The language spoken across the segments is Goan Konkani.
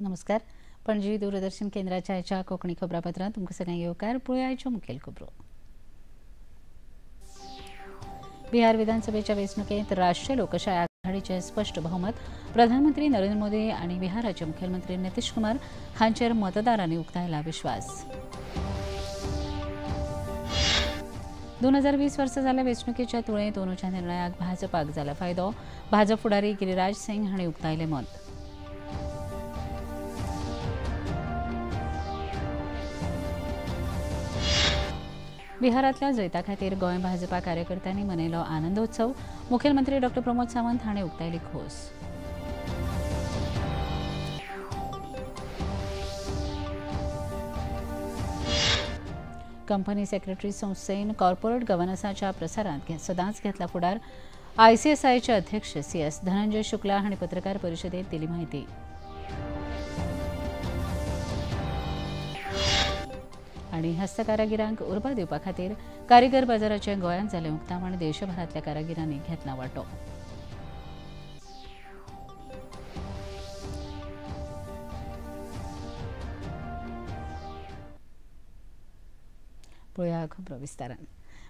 नमस्कार. पणजी दूरदर्शन केंद्राच्या आयच्या कोंकणी खबरापत्रांत तुमकां सगळ्यांक येवकार. पळोवया आयच्यो मुखेल खबरो. बिहार विधानसभेच्या वेंचणुकेंत राष्ट्रीय लोकशाय आघाडीचें स्पश्ट बहुमत. प्रधानमंत्री नरेंद्र मोदी आनी बिहाराचे मुखेलमंत्री नितीश कुमार हांचेर मतदारांनी उक्तायला विश्वास. 2020 वर्सा जाल्ल्या वेंचणुकेच्या तुळेंत अंदूच्या निर्णयाक भाजपाक जाला फायदो. भाजप फुडारी गिरिराज सिंग हांणी उक्तायलें मत. बिहारांतल्या जैता खातीर गोंय भाजपा कार्यकर्त्यांनी मनयलो आनंदोत्सव. मुखेलमंत्री डॉ प्रमोद सावंत हांणी उक्तायली खोस. कंपनी सेक्रेटरी संस्थेन कॉर्पोरेट गव्हर्नन्साच्या प्रसारांत सदांच घेतला फुडार. आयसीएसआयचे अध्यक्ष सी.एस. धनंजय शुक्ला हांणी पत्रकार परिशदेंत दिली म्हायती. आनी हस्तकारागिरांक उर्बा दिवपा खातीर कारीगर बाजाराचें गोंयांत जालें उक्तावण. देशभरांतल्या कारागिरांनी घेतला वांटो. पळोवया खबरो विस्तारान.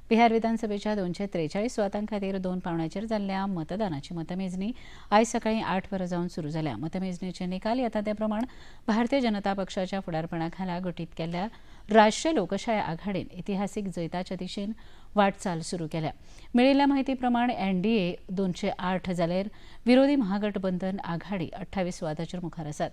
बिहार विधानसभेच्या 243 सुवातां खातीर 2 पावंड्याचेर जाल्ल्या मतदानाची मतमेजणी आयज सकाळीं 8 वरां जावन सुरू जाल्या. मतमेजणीचे निकाल येता ते प्रमाण भारतीय जनता पक्षाच्या फुडारपणा खाला गठीत केल्ल्या राष्ट्रीय लोकशाय आघाडीन इतिहासीक जैताच्या दिशेन वाटचाल सुरू केल्या. मेळिल्ल्या म्हायती प्रमाण एनडीए 208 जाल्यार विरोधी महागठबंधन आघाडी 28 सुवातांचेर मुखार आसात.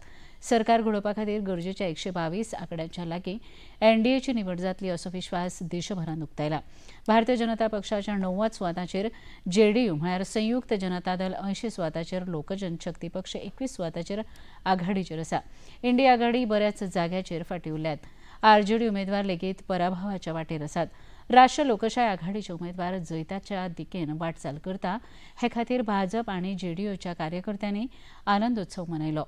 सरकार घडोवपा खातीर गरजेच्या 122 आंकड्यांच्या लागीं एनडीएची निवड जातली असो विश्वास देशभरांत उक्तायला. भारतीय जनता पक्षाच्या 90 सुवातांचेर जेडीयू म्हळ्यार संयुक्त जनता दल 80 सुवातांचेर, लोकजनशक्ती पक्ष 21 सुवातांचेर आघाडीचेर आसा. इंडिया आघाडी बऱ्याच जाग्याचेर फाटीं उरल्यात. आरजेडी उमेदवार लेगीत पराभवाच्या वाटेर आसात. राष्ट्रीय लोकशाय आघाडीचे उमेदवार जैताच्या दिकेन वाटचाल करता हे खातीर भाजप आनी जेडीयूच्या कार्यकर्त्यांनी आनंदोत्सव मनयलो.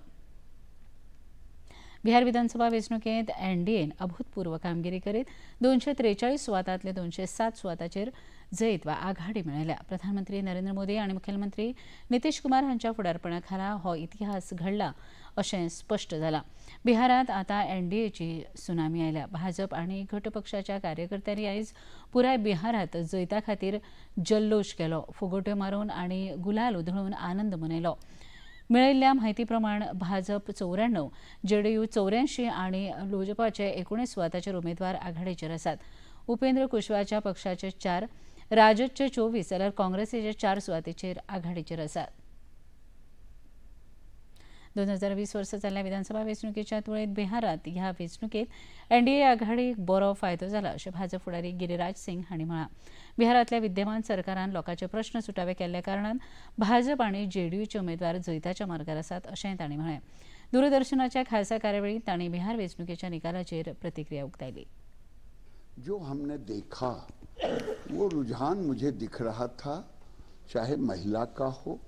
बिहार विधानसभा वेंचणुकेंत एनडीएन अभूतपूर्व कामगिरी करीत 243 सुवातांतले 207 सुवातांचेर जैत वा आघाडी मेळयल्या. प्रधानमंत्री नरेंद्र मोदी आनी मुखेलमंत्री नितीश कुमार हांच्या फुडारपणा खाला हो इतिहास घडला अशें स्पश्ट जालां. बिहारांत आतां एनडीएची सुनामी आयल्या. भाजप आनी घटपक्षाच्या कार्यकर्त्यांनी आयज पुराय बिहारांत जैता खातीर जल्लोश केलो. फुगोट्यो मारून आनी गुलाल उधळून आनंद मनयलो. मेळिल्ल्या म्हायती प्रमाण भाजप 94, जेडीयू 84 आनी लोजपाचे 19 सुवातांचेर उमेदवार आघाडीचेर आसात. उपेंद्र कुशवाच्या पक्षाचे 4, राजदचे 24 जाल्यार काँग्रेसीचे 4 सुवातेचेर आघाडीचेर आसात. 2020 वर्सा जाल्ल्या विधानसभा वेंचणुकेच्या तुळेंत बिहारांत ह्या वेंचणुकेंत एनडीए आघाडीक बरो फायदो जाला अशें भाजप फुडारी गिरिराज सिंग हांणी म्हळां. बिहारांतल्या विद्यमान सरकारान लोकांचे प्रश्न सुटावे केल्ल्या कारणान भाजप आनी जेडीयूचे उमेदवार जैताच्या मार्गार आसात अशेंय तांणी म्हळें. दूरदर्शनाच्या खासा कार्यावळींत तांणी बिहार वेंचणुकेच्या निकालाचेर प्रतिक्रिया उक्तायली. जो हमने देखा वो रुझान मुझे दिख रहा था, चाहे महिला का हो,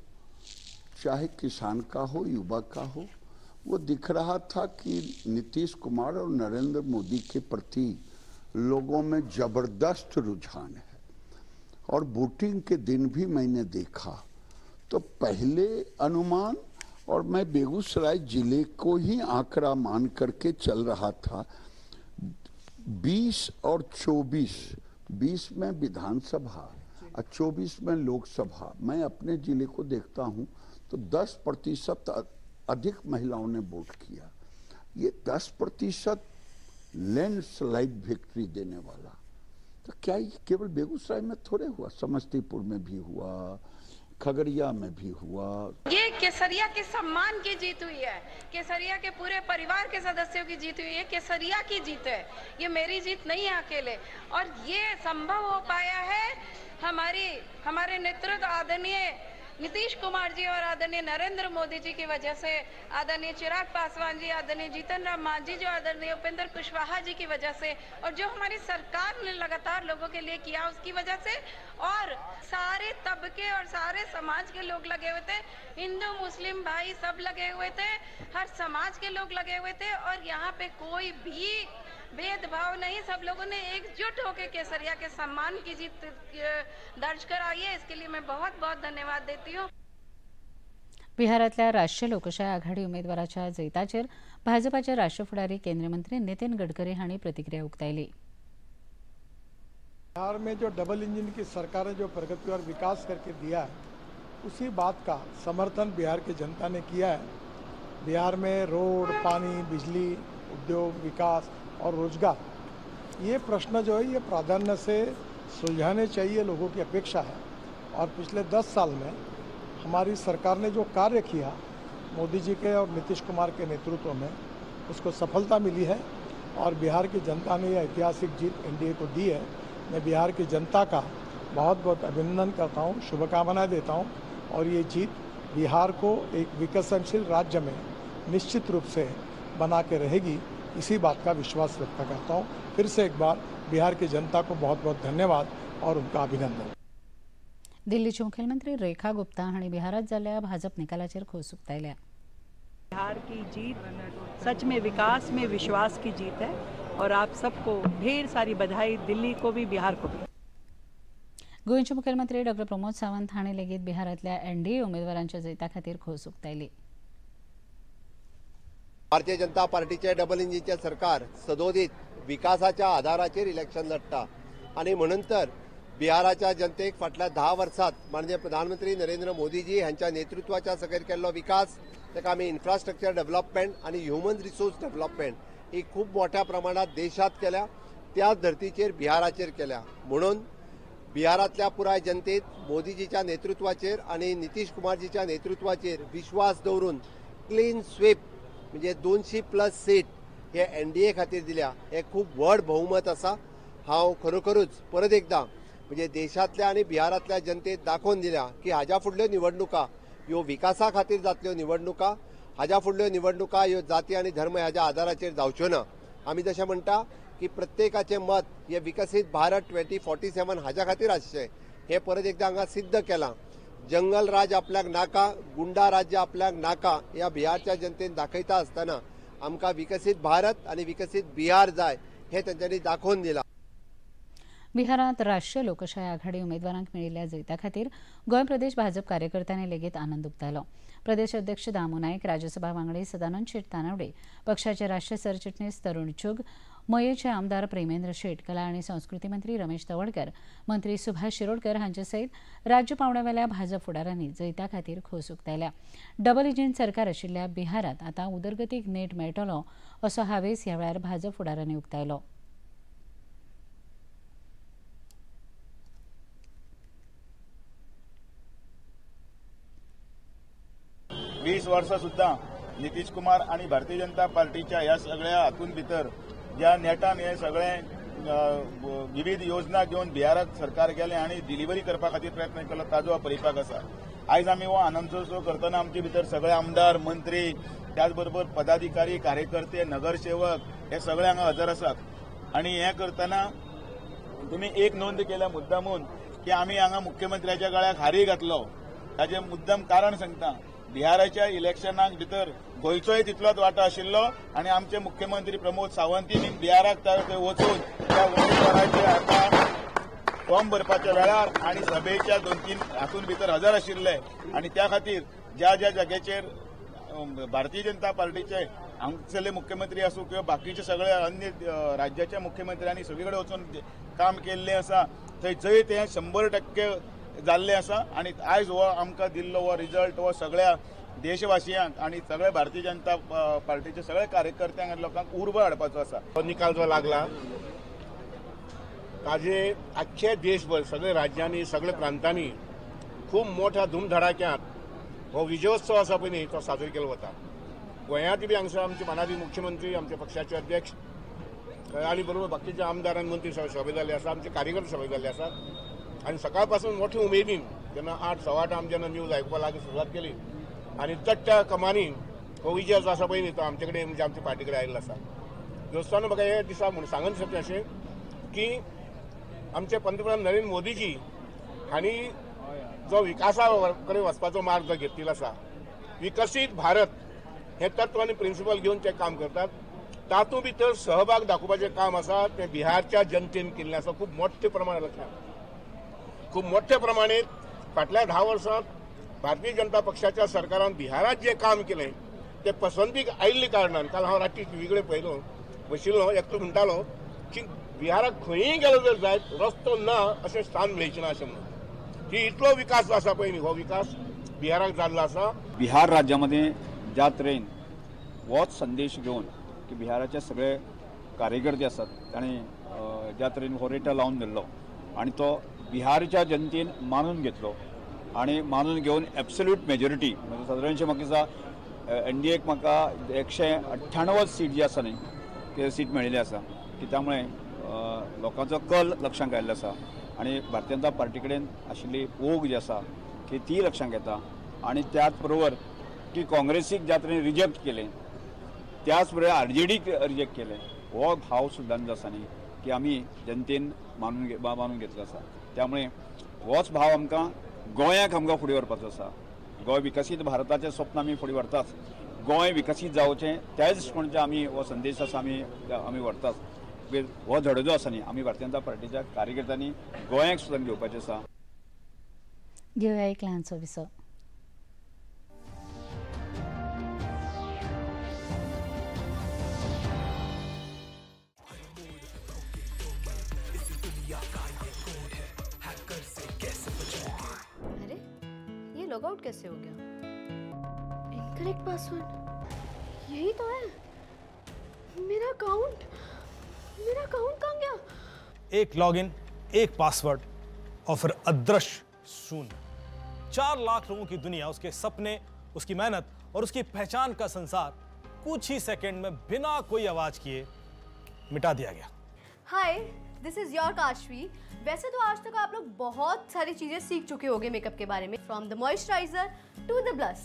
चाहे किसान का हो, युवा का हो, वो दिख रहा था कि नीतीश कुमार और नरेंद्र मोदी के प्रति लोगों में जबरदस्त रुझान है। और वोटिंग के दिन भी मैंने देखा तो पहले अनुमान, और मैं बेगूसराय जिले को ही आंकड़ा मान करके चल रहा था, 20 और 24, 20 में विधानसभा और 24 में लोकसभा, मैं अपने जिले को देखता हूँ तो 10% अधिक महिलाओं ने वोट किया। ये 10% लैंडस्लाइड विक्ट्री देने वाला, तो क्या ये केवल बेगूसराय में थोड़े हुआ? समस्तीपुर में भी हुआ, खगड़िया में भी हुआ। ये केसरिया के सम्मान की जीत हुई है, केसरिया के पूरे परिवार के सदस्यों की जीत हुई है, केसरिया की जीत है, ये मेरी जीत नहीं है अकेले। और ये संभव हो पाया है हमारे नेतृत्व आदरणीय नीतीश कुमार जी और आदरणीय नरेंद्र मोदी जी की वजह से, आदरणीय चिराग पासवान जी, आदरणीय जीतन राम मांझी जी, आदरणीय उपेंद्र कुशवाहा जी की वजह से, और जो हमारी सरकार ने लगातार लोगों के लिए किया उसकी वजह से, और सारे तबके और सारे समाज के लोग लगे हुए थे, हिंदू मुस्लिम भाई सब लगे हुए थे, हर समाज के लोग लगे हुए थे, और यहाँ पे कोई भी भेदभाव नहीं, सब लोगों ने एकजुट होकर केसरिया के सम्मान की जीत दर्ज कराई है। इसके लिए मैं बहुत बहुत धन्यवाद देती हूँ। बिहारांतल्या राष्ट्रीय लोकशाय आघाडी उमेदवाराच्या जैताचेर भाजपाचे राष्ट्रीय फुडारी केंद्रीय मंत्री नितीन गडकरी हांणी प्रतिक्रिया उक्तायली. बिहार में जो डबल इंजन की सरकार ने जो प्रगति और विकास करके दिया है, उसी बात का समर्थन बिहार की जनता ने किया है. बिहार में रोड, पानी, बिजली, उद्योग, विकास और रोजगार, ये प्रश्न जो है ये प्राधान्य से सुलझाने चाहिए, लोगों की अपेक्षा है. और पिछले 10 साल में हमारी सरकार ने जो कार्य किया मोदी जी के और नीतीश कुमार के नेतृत्व में, उसको सफलता मिली है और बिहार की जनता ने यह ऐतिहासिक जीत एनडीए को दी है. मैं बिहार की जनता का बहुत बहुत अभिनंदन करता हूँ, शुभकामनाएं देता हूँ और ये जीत बिहार को एक विकसनशील राज्य में निश्चित रूप से बना के रहेगी, इसी बात का विश्वास व्यक्त करता हूँ. फिर से एक बार बिहार की जनता को बहुत बहुत धन्यवाद और उनका अभिनंदन. दिल्लीचे मुख्यमंत्री रेखा गुप्ता हांणी बिहारात जाल्ल्या भाजप निकालाचेर खोस उक्तायल्या. बिहार की जीत सच में विकास में विश्वास की जीत है और आप सबको ढेर सारी बधाई, दिल्ली को भी, बिहार को भी. गोंयचे मुख्यमंत्री डॉ प्रमोद सावंत हांणी लेगीत बिहारांतल्या एनडीए उमेदवारांच्या जैता खातीर खोस उक्तायली. भारतीय जनता पार्टीचे डबल इंजिनचे सरकार सदोदित विकासाच्या आधाराचेर इलेक्शन लढटा आनी म्हणून तर बिहाराच्या जनतेक फाटल्या 10 वर्सांत माननीय प्रधानमंत्री नरेंद्र मोदीजी हांच्या नेतृत्वाच्या सकयल केल्लो विकास, ताका आमी इन्फ्रास्ट्रक्चर डेव्हलपमेंट आनी ह्युमन रिसोर्स डेव्हलपमेंट ही खूब मोठ्या प्रमाणात देशात केल्या, त्याच धर्तीचेर बिहाराचेर केल्या. म्हणून बिहारांतल्या पुराय जनतेत मोदीजीच्या नेतृत्वाचेर आनी नितीश कुमारजीच्या नेतृत्वाचेर विश्वास दवरून क्लीन स्वीप म्हणजे 200+ सीट हे एनडीए खातीर दिल्या, हे खूब व्हड बहुमत आसा. हांव खरोखरूच परत एकदां म्हणजे देशांतल्या आनी बिहारांतल्या जनतेत दाखोवन दिल्या की हाज्या फुडल्यो निवडणुका ह्यो विकासा खातीर जातल्यो निवडणुका, हाज्या फुडल्यो निवडणुका ह्यो जाती आनी धर्म ह्याच्या आधाराचेर जावच्यो ना. आमी जशें म्हणटा की प्रत्येकाचें मत हे विकसीत भारत 2047 हाज्या खातीर आसचें, हें परत एकदां हांगा सिद्ध केलां. जंगल राज आपल्याक नाका, गुंडा राज्य आपल्याक नाका, ह्या बिहारच्या जनतेन दाखयता आसतना आमकां विकसीत भारत आनी विकसीत बिहार जाय हें तेंच्यांनी दाखोवन दिलां. बिहारांत राष्ट्रीय लोकशाय आघाडी उमेदवारांक मेळिल्ल्या जैता खातीर गोंय प्रदेश भाजप कार्यकर्त्यांनी लेगीत आनंद उक्तायलो. प्रदेश अध्यक्ष दामू नायक, राज्यसभा वांगडी सदानंद शेट तानावडे, पक्षाचे राष्ट्रीय सरचिटणीस तरुण चुग, मयेचे आमदार प्रेमेंद्र शेट, कला आनी संस्कृती मंत्री रमेश तवडकर, मंत्री सुभाष शिरोडकर हांचे सयत राज्य पांवड्यावेल्या भाजप फुडारांनी जैता खातीर खोस उक्तायल्या. डबल इंजीन सरकार आशिल्ल्या बिहारांत आतां उदरगतीक नेट मेळटलो असो हावेस ह्या वेळार भाजप फुडारांनी उक्तायलो. वीस वर्सां सुद्दां नितीश कुमार आनी भारतीय जनता पार्टीच्या ह्या सगळ्या हातून भितर ज्या नेटान हे सगळे विविध योजना घेवन बिहाराक सरकार गेलें आनी डिलिव्हरी करपा खातीर प्रयत्न केलो ताजो हो परिपाक आसा. आयज आमी हो आनंदोत्सव करतना आमचे भितर सगळे आमदार, मंत्री, त्याचबरोबर पदाधिकारी, कार्यकर्ते, नगरसेवक हे सगळे हांगा हजर आसात. आनी हें करतना तुमी एक नोंद केल्या मुद्दामून की आमी हांगा मुख्यमंत्र्याच्या गळ्याक हारी घातलो, ताजें मुद्दम कारण सांगता. बिहाराच्या इलेक्शनाक भितर गोंयचोय तितलोच वांटो आशिल्लो आनी आमचे मुख्यमंत्री प्रमोद सावंतीन बिहाराक थंय वचून त्या उमेदवाराचे आतां फॉर्म भरपाच्या वेळार आनी सभेच्या 2-3 हातून भितर हजर आशिल्ले आनी त्या खातीर ज्या ज्या जाग्याचेर भारतीय जनता पार्टीचे हांगसरले मुख्यमंत्री आसूं किंवा बाकीचे सगळे अन्य राज्याच्या मुख्यमंत्र्यांनी सगळे कडेन वचून काम केल्लें आसा, थंय जैत हें 100% जाल्लें आसा. आनी आयज हो आमकां दिल्लो हो रिजल्ट हो सगळ्या देशवासियांक आनी सगळ्या भारतीय जनता पार्टीच्या सगळ्या कार्यकर्त्यांक आनी लोकांक उर्बा हाडपाचो आसा. निकाल जो लागला ताजे आख्खे देशभर सगळे राज्यांनी सगळे प्रांतांनी खूब मोठ्या धुमधडाक्यांत हो विजयोत्सव आसा पळय न्ही तो साजरो केलो वता. गोंयांत बी हांगसर आमचे मानादी मुख्यमंत्री, आमचे पक्षाचे अध्यक्ष आनी बरोबर बाकीचे आमदार आनी मंत्री सभे जाल्ले आसा, आमचे कार्यकर्ते सभे जाल्ले आसात. आनी सकाळपासून मोठे उमेदीन जेन्ना 8-8:15 आमी जेन्ना न्यूज आयकुपाक लागली सुरवात केली आनी चडट्या कमानी हो विजय जो आसा पळय न्ही तो आमचे कडेन म्हणजे आमच्या पार्टी कडेन आयिल्लो आसा. दोस्तानो, म्हाका हे दिसा म्हूण सांगन दिसता अशें की आमचे पंतप्रधान नरेंद्र मोदीजी हांणी जो विकासा कडेन वचपाचो मार्ग जो घेतिल्लो आसा, विकसीत भारत हें तत्व आनी प्रिंसिपल घेवन ते काम करतात, तातूंत भितर सहभाग दाखोवपाचें काम आसा तें बिहारच्या जनतेन केल्लें आसा. खूब मोठ्या प्रमाणात लक्षात खूब मोठ्या प्रमाणात फाटल्या 10 वर्सांत भारतीय जनता पक्षाच्या सरकारान बिहारात जें काम केलें तें पसंतीक आयिल्ले कारणान काल हांव रातची टीव्ही कडेन पळयलो बशिल्लो, एकटो म्हणटालो की बिहाराक खंयीय गेलो जर जायत रस्तो ना अशें स्थान मेळचें ना अशें म्हणून की इतलो विकास आसा पळय न्ही, हो विकास बिहाराक जाल्लो आसा. बिहार राज्यामध्ये ज्या तरेन होच संदेश घेवन की बिहाराचे सगळे कार्यकर्ते आसात तांणी ज्या तरेन हो रेटा लावन दिल्लो आनी तो बिहारच्या जनतेन मानून घेतलो आनी मानून घेवन एब्सोल्यूट मेजॉरिटी म्हणजे सादारणशें म्हाका दिसता एनडीएक म्हाका 198 सीट जी आसा न्ही ते सीट मेळिल्ली आसा की त्यामुळे लोकांचो कल लक्षांत आयिल्लो आसा आनी भारतीय जनता पार्टी कडेन आशिल्ली ओग जी आसा की ती लक्षांत येता आनी त्याच बरोबर की काँग्रेसीक ज्या तरेन रिजेक्ट केलें त्याच बरोबर आरजेडीक रिजेक्ट केलें हो भाव सुद्दां जो आसा न्ही की आमी जनतेन मानून घेतलो आसा. त्यामुळे होच भाव आमकां गोंयाक आमकां फुडें व्हरपाचो आसा. गोंय विकसीत भारताचें स्वप्न आमी फुडें व्हरताच, गोंय विकसीत जावचें त्याच दृश्टिकोणाचें आमी हो संदेश आसा आमी आमी व्हरताच. हो धडो जो आसा न्ही आमी भारतीय जनता पार्टीच्या कार्यकर्त्यांनी गोंयाक सुद्दां घेवपाचें आसा. घेवया एक ल्हानसो विसव. अरे ये लॉग आउट कैसे हो गया? इनकरेक्ट पासवर्ड, यही तो है मेरा अकाउंट. मेरा अकाउंट कहाँ गया? एक लॉगिन, एक पासवर्ड और फिर अदृश्य शून्य. 4 लाख लोगों की दुनिया, उसके सपने, उसकी मेहनत और उसकी पहचान का संसार कुछ ही सेकंड में बिना कोई आवाज किए मिटा दिया Gaya. Hi, this is your Kashvi. वैसे तो आज तक आप लोग बहुत सारी चीजें सीख चुके होंगे मेकअप के बारे में, from the moisturiser to the blush.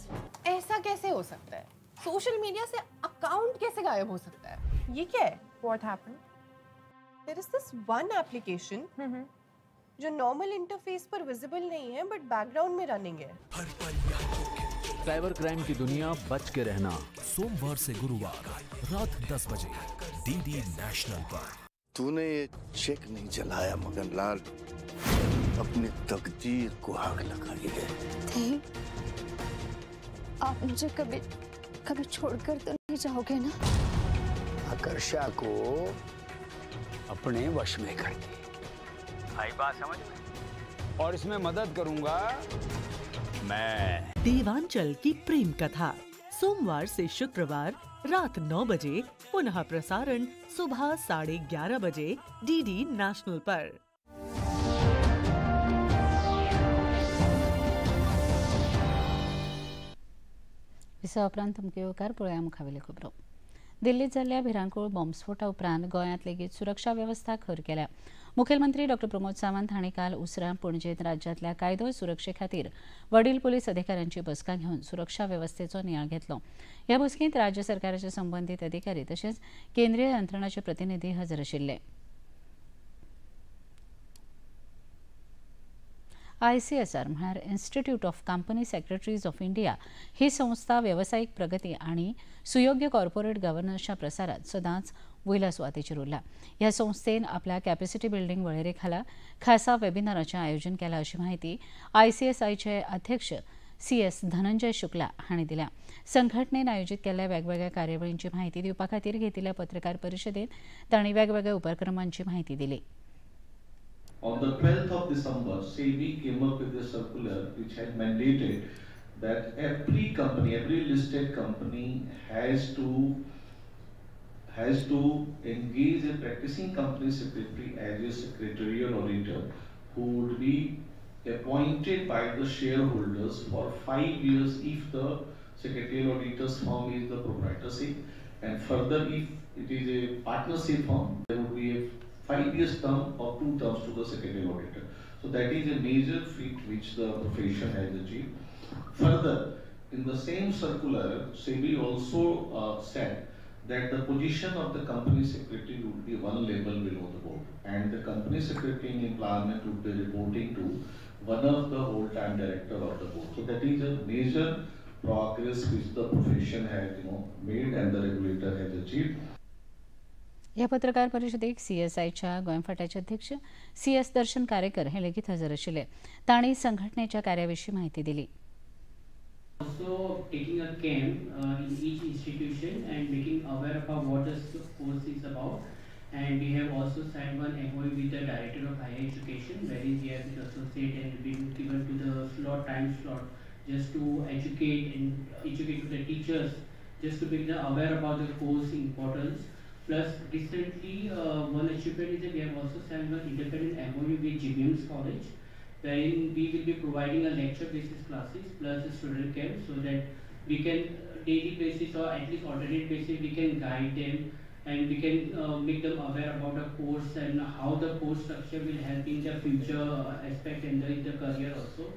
ऐसा कैसे हो सकता है? सोशल मीडिया से अकाउंट कैसे गायब हो सकता है? ये क्या है? What happened? There is this one application जो नॉर्मल इंटरफेस पर विजिबल नहीं है बट बैकग्राउंड में रनिंग है। साइबर क्राइम की दुनिया, बच के रहना, सोमवार से गुरुवार रात 10 बजे डीडी नेशनल पर। तूने ये चेक नहीं जलाया मगनलाल, अपनी तकदीर को आग लगाई है। आप मुझे कभी कभी छोड़कर तो नहीं जाओगे ना? आकर्षा को अपने वश में कर दे। आई बात समझ में? और इसमें मदद करूंगा मैं। देवांचल की प्रेम कथा सोमवार से शुक्रवार रात 9 बजे, पुनः प्रसारण सुबह 11:30 बजे डीडी नेशनल पर। विसवा उपरांत तुमकां येवकार. पळोवया मुखावेल्यो खबरो. दिल्लीत जाल्ल्या भिरांकूळ बॉम्बस्फोटा उपरांत गोंयांत लेगीत सुरक्षा वेवस्था खर केल्या. मुखेलमंत्री डॉ प्रमोद सावंत हांणी काल उसरां पणजेंत राज्यांतल्या कायदो सुरक्षे खातीर वडील पोलीस अधिकाऱ्यांची बसका घेवन सुरक्षा वेवस्थेचो नियाळ घेतलो. ह्या बसकेंत राज्य सरकाराचे संबंदीत अधिकारी तशेंच केंद्रीय यंत्रणाचे प्रतिनिधी हजर आशिल्ले. ICSR म्हळ्यार institute of company secretaries of India ही संस्था वेवसायीक प्रगती आनी सुयोग्य कॉर्पोरेट गव्हर्नन्सच्या प्रसारात सदांच वयल्या सुवातेचेर उरला. ह्या संस्थेन आपल्या कॅपॅसिटी बिल्डिंग वळेरे खाला खासा वेबिनाराचें आयोजन केलां अशी म्हायती ICSIचे अध्यक्ष CS Dhananjay Shukla हांणी दिल्या. संघटनेन आयोजीत केल्ल्या वेगवेगळ्या कार्यावळींची म्हायती दिवपा खातीर घेतिल्ल्या पत्रकार परिशदेंत तांणी वेगवेगळ्या उपक्रमांची म्हायती दिली. On the 12th of December, SEBI came up with a circular which had mandated that every company, every listed company has to engage a practicing company secretary as a secretarial auditor who would be appointed by the shareholders for 5 years if the secretarial auditor's firm is the proprietorship, and further if it is a partnership firm, there would be a 5 years term or 2 terms to the secretarial auditor. So that is a major feat which the profession has achieved. Further, in the same circular, SEBI also said that the position of the company secretary would be one level below the board, and the company secretary in employment would be reporting to one of the whole-time director of the board. So that is a major progress which the profession has, made and the regulator has achieved. ह्या पत्रकार परिशदेक CSIच्या गोंय फांट्याचे अध्यक्ष CS दर्शन कारेकर हे लेगीत हजर आशिल्ले. तांणी संघटनेच्या कार्याविशीं म्हायती दिली. Also taking a camp in each institution and making aware about what this course is about. And we have also signed one MOU with the Director of Higher Education, wherein we have been associated and been given to the slot, time slot, just to educate and educate to the teachers, just to make them aware about the course importance. Plus, recently, one achievement is that we have also signed one independent MOU with GBM's College, wherein we will be providing a lecture basis classes plus a student camp, so that we can daily basis or at least alternate basis we can guide them and we can make them aware about the course and how the course structure will help in the future aspect and in the career also.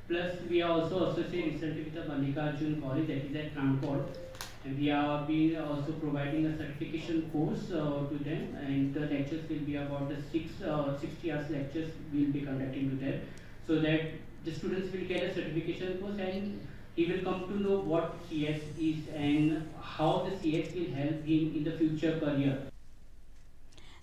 Plus, we are also associated recently with the Mallikarjun College, that is at Travancore, and we are being also providing a certification course to them, and the lectures will be about the 60 hours lectures we will be conducting to them, so that the students will get a certification course and he will come to know what CS is and how the CS will help him in the future career.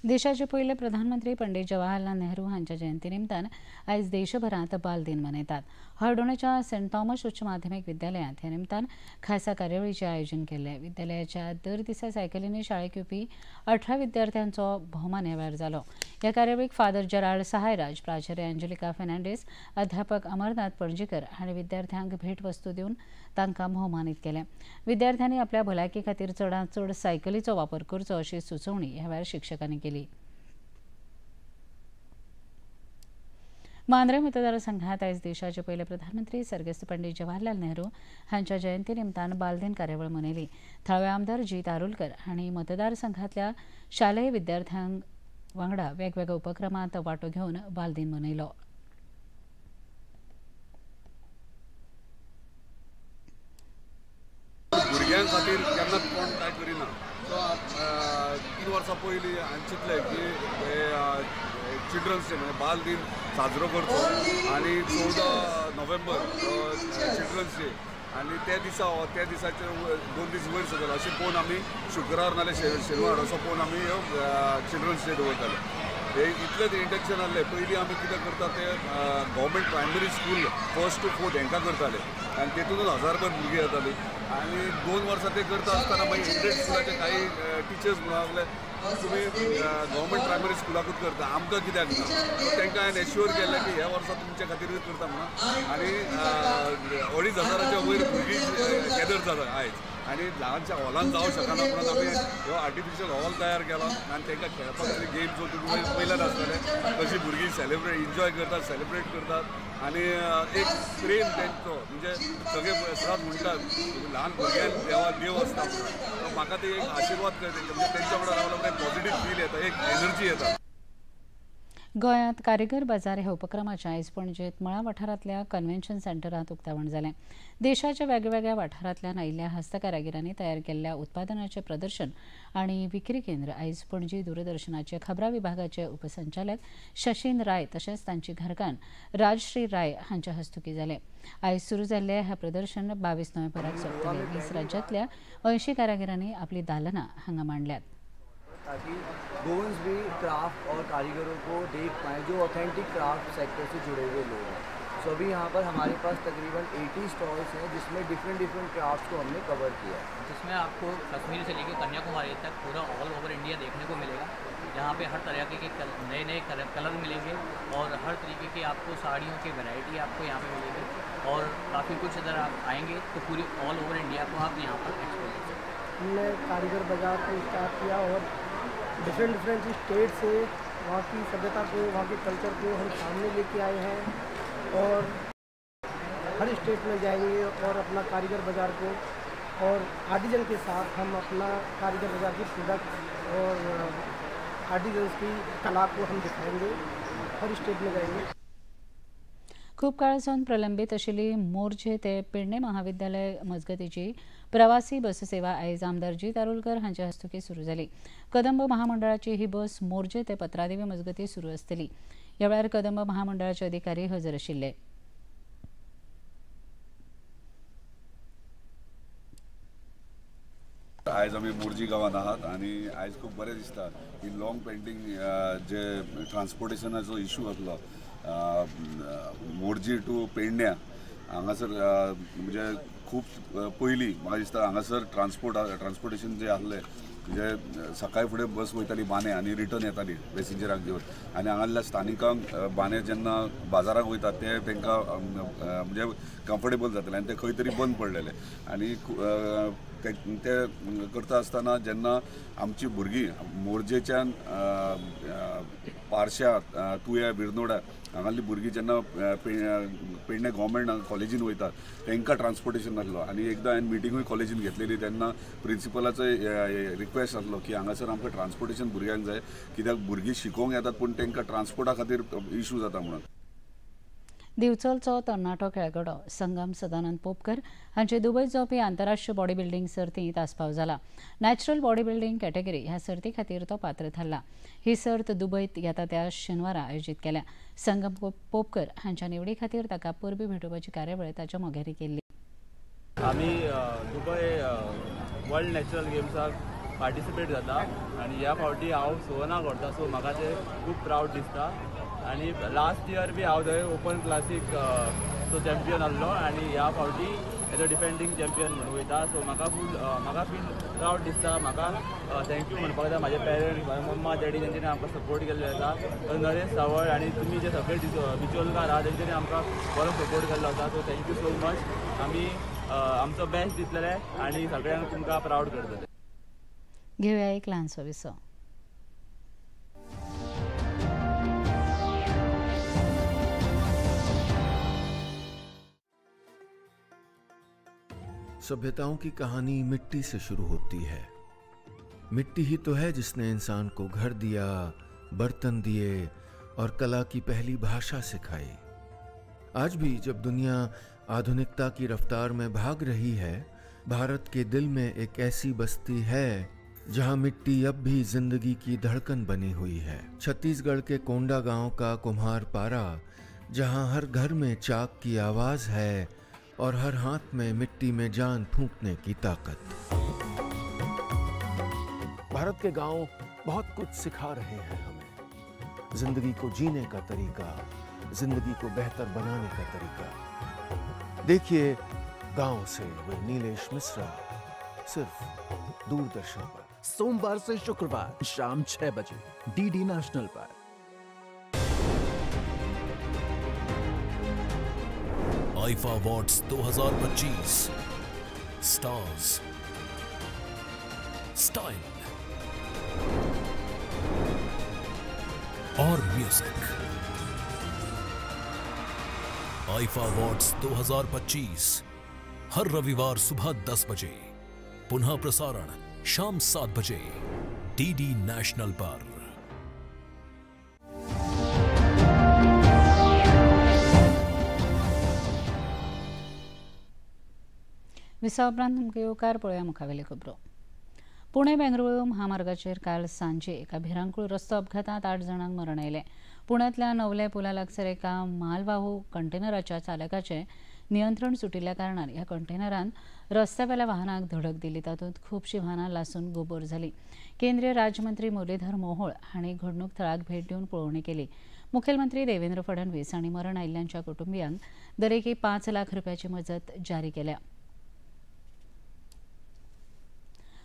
देशाचे पयले प्रधानमंत्री पंडित जवाहरलाल नेहरू हांच्या जयंती निमतान आयज देशभरांत बाल दिन मनयतात. हळदोणेच्या सेंट थॉमस उच्च माध्यमिक विद्यालयांत ह्या निमतान खासा कार्यावळीचें आयोजन केल्लें. विद्यालयाच्या दर दिसा सायकलींनी शाळेक येवपी 18 विद्यार्थ्यांचो भोवमान ह्या वेळार जालो. ह्या कार्यावळीक फादर जराल्ड सहायराज, प्राचार्य अंजलिका फेर्नांडीस, अध्यापक अमरनाथ पणजीकर हांणी विद्यार्थ्यांक भेटवस्तू दिवन तांकां भोवमानीत केलें. विद्यार्थ्यांनी आपल्या भलायकी खातीर चडांत चड सायकलीचो वापर करचो अशी सुचोवणी ह्या वेळार शिक्षकांनी केली. मांद्रे मतदारसंघात आयज देशाचे पयले प्रधानमंत्री सर्गेस्त पंडित जवाहरलाल नेहरू हांच्या जयंती निमतान बालदिन कार्यावळ मनयली. थळावे आमदार जीत आरोलकर हांणी मतदारसंघातल्या शालेय विद्यार्थ्यांक वांगडा वेगवेगळ्या उपक्रमांत वांटो घेवन बालदिन मनयलो. भुरग्यां खातीर केन्नाच कोण कांय करिना. सो 3 वर्सां पयलीं हांवें चिंतलें की चिल्ड्रन्स डे म्हणजे बाल दिन साजरो करचो आनी 14 नोव्हेंबर चिल्ड्रन्स डे आनी त्या दिसा त्या दिसाचे 2 दीस वयर सकयल अशें पळोवन आमी शुक्रार नाल्यार शेनवार असो पळोवन आमी चिल्ड्रन्स डे दवरताले. हे इतलेंच इंटेन्शन आहलें. पयलीं आमी कितें करता ते government primary school 1st to 4th हांकां करताले आनी तेतूनच 1000भर भुरगीं येतालीं. आनी 2 वर्सां ते करता आसतना मागीर एडेड स्कुलाचे कांय टिचर्स म्हणूंक लागले तुमी गव्हर्मेंट प्रायमरी स्कुलाकूच करता, आमकां कित्याक ना. तांकां हांवें एश्योर केल्लें की ह्या वर्सा तुमच्या खातीरूच करता म्हणून. आनी 2500 वयर भुरगीं गॅदर जाता आयज आनी ल्हानशा हॉलान जावं शकना म्हणून आमी हो आर्टिफिशियल हॉल तयार केला आनी तांकां खेळपा खातीर गेम्स तुमी पयल्यान आसतले कशी भुरगीं सेलिब्रेट एन्जॉय करतात, सेलिब्रेट करतात आनी एक प्रेम तांचो म्हणजे सगळे सदांच म्हणटात ल्हान भुरग्यांक देवा देव आसता म्हणून. म्हाका ते एक आशिर्वाद करता म्हणजे तेंच्या वांगडा रावल्या म्हणजे पॉझिटीव फील येता, एक एनर्जी येता. गोंयांत कारिगर बाजार ह्या उपक्रमाचें आयज पणजेंत मळा वाठारांतल्या कन्व्हेन्शन सेंटरांत उक्तावण जालें. देशाच्या वेगवेगळ्या वाठारांतल्यान आयिल्ल्या हस्तकारागिरांनी तयार केल्ल्या उत्पादनाचें प्रदर्शन आनी विक्री केंद्र आयज पणजी दूरदर्शनाचे खबरां विभागाचे उपसंचालक शशीन राय तशेंच तांची घरकान्न राजश्री राय हांच्या हस्तुकीं जालें. आयज सुरू जाल्लें हें प्रदर्शन 22 नोव्हेंबराक सोंपतलें. 20 राज्यांतल्या 80 कारागिरांनी आपली दालनां हांगा मांडल्यात. ताकि गोवंस भी क्राफ्ट और कारीगरों को देख पाएँ जो ऑथेंटिक क्राफ्ट सेक्टर से जुड़े हुए लोग हैं. सो अभी यहाँ पर हमारे पास तकरीबन 80 स्टॉल्स हैं जिसमें डिफरेंट डिफरेंट क्राफ्ट्स को हमने कवर किया है, जिसमें आपको कश्मीर से लेकर कन्याकुमारी तक पूरा ऑल ओवर इंडिया देखने को मिलेगा. यहाँ पे हर तरह के नए नए कलर मिलेंगे और हर तरीके के आपको साड़ियों की वैरायटी आपको यहाँ पे मिलेगी और काफ़ी कुछ अगर आप आएंगे तो पूरी ऑल ओवर इंडिया को आप यहाँ पर एक्सप्लोर कर सकते हैं. हमने कारीगर बाज़ार को स्टार्ट किया और डिफरेंट डिफरेंट स्टेट से वहाँ की सभ्यता को, वहाँ के कल्चर को हम सामने लेके आए हैं और हर स्टेट में जाएंगे और अपना कारीगर बाज़ार को और आर्टिजन के साथ हम अपना कारीगर बाज़ार की प्रोडक्ट और आर्टिजन्स की कला को हम दिखाएंगे, हर स्टेट में जाएंगे. खूब काळ सावन प्रलंबीत आशिल्ली मोरजे ते पेडणे महाविद्यालय मजगतीची प्रवासी बस सेवा आयज आमदार जीत आरोलकर हांच्या हस्तुकीं सुरू जाली. कदंब महामंडळाची ही बस मोरजे ते पत्रादेवी मजगती सुरू आसतली. ह्या वेळार कदंब महामंडळाचे अधिकारी हजर आशिल्ले. आयज आमी मोरजी गांवांत आहात आनी आयज खूब बरें दिसता की लॉंग पेंडींग जे ट्रान्सपोर्टेशनाचो इशू आसलो मोरजी टू पेडण्या हांगासर म्हणजे खूब पयलीं म्हाका दिसता हांगासर ट्रान्सपोर्टेशन जें आसलें म्हणजे सकाळी फुडें बस वयताली बाने आनी रिटर्न येताली पॅसेंजरांक घेवन आनी हांगासरल्या स्थानिकांक बाने जेन्ना बाजाराक वयतात ते तांकां म्हणजे कम्फर्टेबल जातलें आनी ते खंय तरी बंद पडलेले आनी ते करता आसतना जेन्ना आमची भुरगीं मोरजेच्यान पारश्या तुया बिरनोडा हांगासरलीं भुरगीं जेन्ना पेडणे गव्हर्मेंट कॉलेजीन वयतात तांकां ट्रान्सपोर्टेशन नासलो आनी एकदां हांवें मिटिंगूय कॉलेजीन घेतलेली तेन्ना प्रिंसिपलाचो रिक्वेस्ट आसलो की हांगासर आमकां ट्रान्सपोर्टेशन भुरग्यांक जाय कित्याक भुरगीं शिकोवंक येतात पूण तांकां ट्रान्सपोर्टा खातीर इशू जाता म्हणून. दिवचलचो तरणाटो खेळगडो संगम सदानंद पोपकर हांचे दुबयत जावपी आंतरराष्ट्रीय बॉडी बिल्डींग सर्तींत आस्पाव जाला. नॅचरल बॉडी बिल्डींग कॅटेगरी ह्या सर्ती खातीर तो पात्र थारला. ही सर्त दुबयत येता त्या शेनवारा आयोजीत केल्या. संगम पोपकर हांच्या निवडी खातीर ताका परबी भेटोवपाची कार्यावळ ताच्या मोग्यांनी केल्ली. आमी दुबय वर्ल्ड नॅचरल गेम्साक पार्टिसिपेट जाता आनी ह्या फावटी हांव सुवर्णा करता, सो म्हाका ते खूब प्रावड दिसता. आनी लास्ट इयर बी हांव थंय ओपन क्लासीक तो चॅम्पियन आसलो आनी ह्या फावटी एज अ डिफेंडींग चॅम्पियन म्हणून वयता. सो म्हाका फूल म्हाका फील प्रावड दिसता. म्हाका thank you म्हणपाक जाय म्हाजे पेरंट्स, म्हाजे मम्मा डॅडी तेंच्यांनी आमकां सपोर्ट केल्लो आसा. नरेश सावळ आनी तुमी जे सगळे बिचोलकार आहा तेंच्यांनी आमकां बरो सपोर्ट केल्लो आसा. So thank you so much. आमी आमचो बेस्ट दितले आनी सगळ्यांक तुमकां प्रावड करतले. घेवया एक ल्हानसो विसो. सभ्यताओं की कहानी मिट्टी से शुरू होती है. मिट्टी ही तो है जिसने इंसान को घर दिया, बर्तन दिए और कला की पहली भाषा सिखाई. आज भी जब दुनिया आधुनिकता की रफ्तार में भाग रही है, भारत के दिल में एक ऐसी बस्ती है जहां मिट्टी अब भी जिंदगी की धड़कन बनी हुई है. छत्तीसगढ़ के कोंडा गांव का कुम्हार पारा, जहां हर घर में चाक की आवाज़ है और हर हाथ में मिट्टी में जान फूंकने की ताकत. भारत के गांव बहुत कुछ सिखा रहे हैं हमें. जिंदगी को जीने का तरीका, जिंदगी को बेहतर बनाने का तरीका. देखिए गांव से वे नीलेश मिश्रा, सिर्फ दूरदर्शन पर, सोमवार से शुक्रवार शाम 6 बजे डीडी नेशनल पर. आईफा अवार्ड्स 2025 स्टार्स, स्टाइल और म्यूजिक. आईफा अवार्ड्स 2025 हर रविवार सुबह 10 बजे, पुनः प्रसारण शाम 7 बजे डीडी नेशनल पर. विसा उपरांत तुमकां येवकार. पळोवया मुखावेल्यो खबरो. पुणे बेंगळुरू महामार्गाचेर काल सांजे एका भिरांकूळ रस्तो अपघातांत 8 जाणांक मरण आयलें. पुण्यांतल्या नवले पुला लागसार एका मालवाहू कंटेनराच्या चालकाचें नियंत्रण सुटिल्ल्या कारणान ह्या कंटेनरान रस्त्यावेल्या वाहनाक धडक दिली. तातूंत खुबशीं वाहनां लासून गोबोर जाली. केंद्रीय राज्यमंत्री मुरलीधर मोहोळ हांणी घडणूक थळाक भेट दिवन पळोवणी केली. मुखेलमंत्री देवेंद्र फडणवीस हांणी मरण आयिल्ल्यांच्या कुटुंबियांक दरेकी 5 लाख रुपयाची मजत जारी केल्या.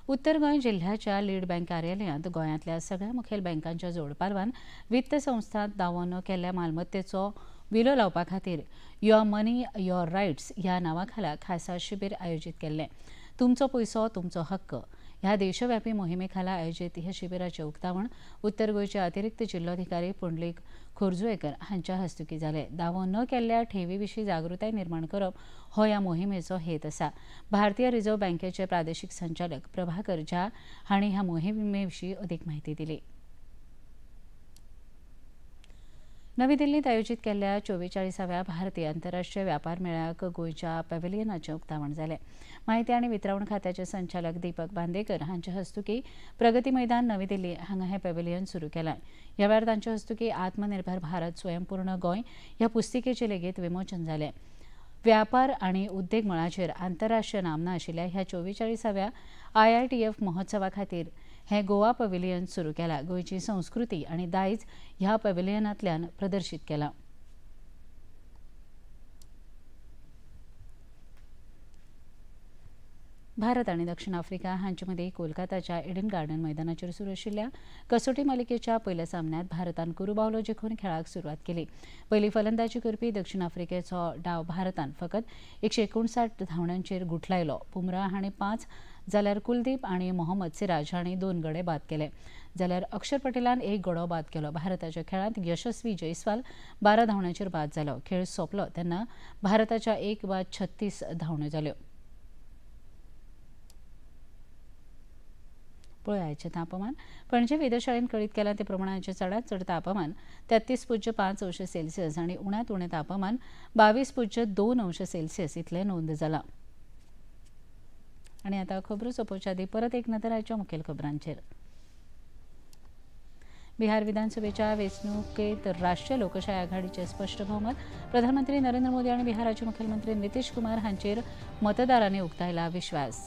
उत्तर गोंय जिल्ह्याच्या लीड बँक कार्यालयांत गोंयांतल्या सगळ्या मुखेल बँकांच्या जोडपालवान वित्त संस्थांत दावो न केल्ल्या मालमत्तेचो विलो लावपा खातीर your money your rights ह्या नांवा खाला खासा शिबीर आयोजीत केल्लें. तुमचो पयसो तुमचो हक्क ह्या देशव्यापी मोहिमेखाला आयोजीत ह्या शिबिराचें उक्तावण उत्तर गोंयचे अतिरिक्त जिल्लोधिकारी पुंडलीक खोर्जुवेकर हांच्या हस्तुकीं जालें. दावो न केल्ल्या ठेवी विशीं जागृताय निर्माण करप हो ह्या मोहिमेचो हेत आसा. भारतीय रिझर्व्ह बँकेचे प्रादेशीक संचालक प्रभाकर झा हांणी ह्या मोहिमे विशीं अदीक म्हायती दिली. नवी दिल्लींत आयोजीत केल्ल्या 44व्या भारतीय आंतरराष्ट्रीय व्यापार मेळ्याक गोंयच्या पॅव्हिलियनाचें उक्तावण जालें. माहिती आनी वितरावण खात्याचे संचालक दीपक बांदेकर हांच्या हस्तुकीं प्रगती मैदान नवी दिल्ली हांगा हें पॅव्हिलियन सुरू केलां. ह्या वेळार तांच्या हस्तुकीं आत्मनिर्भर भारत स्वयंपूर्ण गोंय ह्या पुस्तिकेचें लेगीत विमोचन जालें. व्यापार आनी उद्देग मळाचेर आंतरराष्ट्रीय नामना आशिल्ल्या ह्या 44व्या IITF महोत्सवा खातीर हें गोवा पॅव्हिलियन सुरू केलां. गोंयची संस्कृती आनी दायज ह्या पॅव्हिलियनांतल्यान प्रदर्शीत केलां. भारत आनी दक्षिण आफ्रिका हांचे मदीं कोलकाताच्या एडन गार्डन मैदानाचेर सुरू आशिल्ल्या कसोटी मालिकेच्या पयल्या सामन्यांत भारतान कुरुबावलो जिखून खेळाक सुरवात केली. पयली फलंदाजी करपी दक्षिण आफ्रिकेचो डाव भारतान फकत 159 धांवड्यांचेर गुठलायलो. बुमराह हाणें 5 जाल्यार कुलदीप आनी मोहम्मद सिराज हांणी 2 गडे बाद केले, जाल्यार अक्षर पटेलान 1 गडो बाद केलो. भारताच्या खेळांत यशस्वी जयस्वाल 12 धांवड्यांचेर बाद जालो. खेळ सोंपलो तेन्ना भारताच्या 1 बाद 36 धांवड्यो जाल्यो. पळयाचें तापमान. पणजे वेधशाळेन कळीत केलां ते प्रमाण आयचें चडांत चड तापमान 33.5 अंश सेल्सियस आनी उण्यांत उणें तापमान 22.2 अंश सेल्सियस इतलें नोंद जालां. आनी आतां खबरो सोंपोवच्या आदीं परत एक नदर आयच्या मुखेल खबरांचेर. बिहार विधानसभेच्या वेंचणुकेंत राष्ट्रीय लोकशाय आघाडीचें स्पश्ट भोवमत. प्रधानमंत्री नरेंद्र मोदी आनी बिहाराचे मुखेलमंत्री नितीश कुमार हांचेर मतदारांनी उक्तायला विश्वास.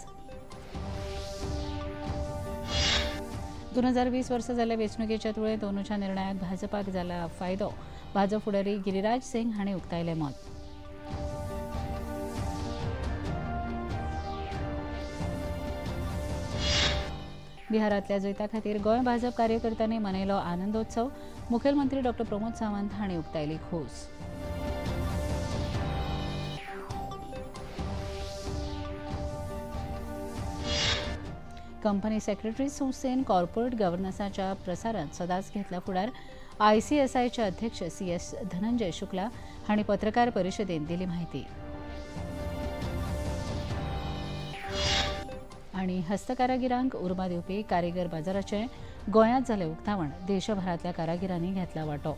2020 वर्सा जाल्ल्या वेंचणुकेच्या तुळेंत अंदूच्या निर्णयाक भाजपाक जाला फायदो. भाजप फुडारी गिरिराज सिंग हांणी उक्तायलें मत. बिहारांतल्या जैता खातीर गोंय भाजप कार्यकर्त्यांनी मनयलो आनंदोत्सव. मुखेलमंत्री डॉ प्रमोद सावंत हांणी उक्तायली खोस. कंपनी सेक्रेटरी संस्थेन कॉर्पोरेट गव्हर्नन्साच्या प्रसारांत सदांच घेतला फुडार. आयसीएसआयचे अध्यक्ष CS Dhananjay Shukla हांणी पत्रकार परिशदेंत दिली म्हायती. आनी हस्तकारागिरांक उर्बा दिवपी कारीगर बाजाराचें गोंयांत जालें उक्तावण. देशभरांतल्या कारागिरांनी घेतला वांटो.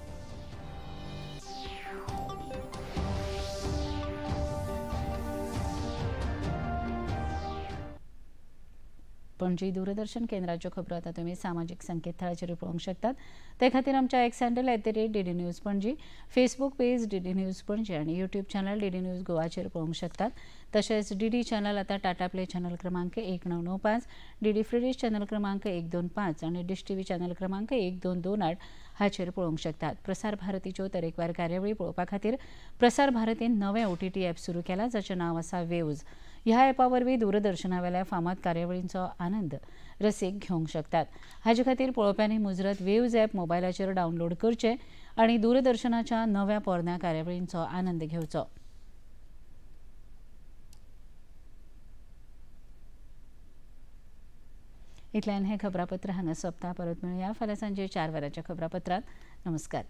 पणजी दूरदर्शन केंद्राच्यो खबरो आतां तुमी सामाजीक संकेतथळाचेर पळोवंक शकतात. ते खातीर आमच्या X handle @DD News Panaji, Facebook page DD News Panaji आनी यूट्यूब चॅनल DD news गोवाचेर पळोवंक शकतात. तशेंच DD channel आतां टाटा प्ले चॅनल क्रमांक 1995, DD फ्रीडिश चॅनल क्रमांक 125 आनी डिश टीव्ही चॅनल क्रमांक 1228 हाचेर पळोवंक शकतात. प्रसार भारतीच्यो तरेकवार कार्यावळी पळोवपा खातीर प्रसार भारतीन नवें OTT app सुरू केलां, जाचें नांव आसा वेव्ज. ह्या ॲपा वरवीं दूरदर्शनावेल्या फामाद कार्यावळींचो आनंद रसीक घेवंक शकतात. हाजे खातीर पळोवप्यांनी मुजरत वेव्ज ॲप मोबायलाचेर डावनलोड करचें आनी दूरदर्शनाच्या नव्या पोरण्या कार्यावळींचो आनंद घेवचो. इतल्यान हें खबरापत्र हांगा सोंपता. परत मेळुया फाल्यां सांजे 4 वरांच्या खबरापत्रांत. नमस्कार.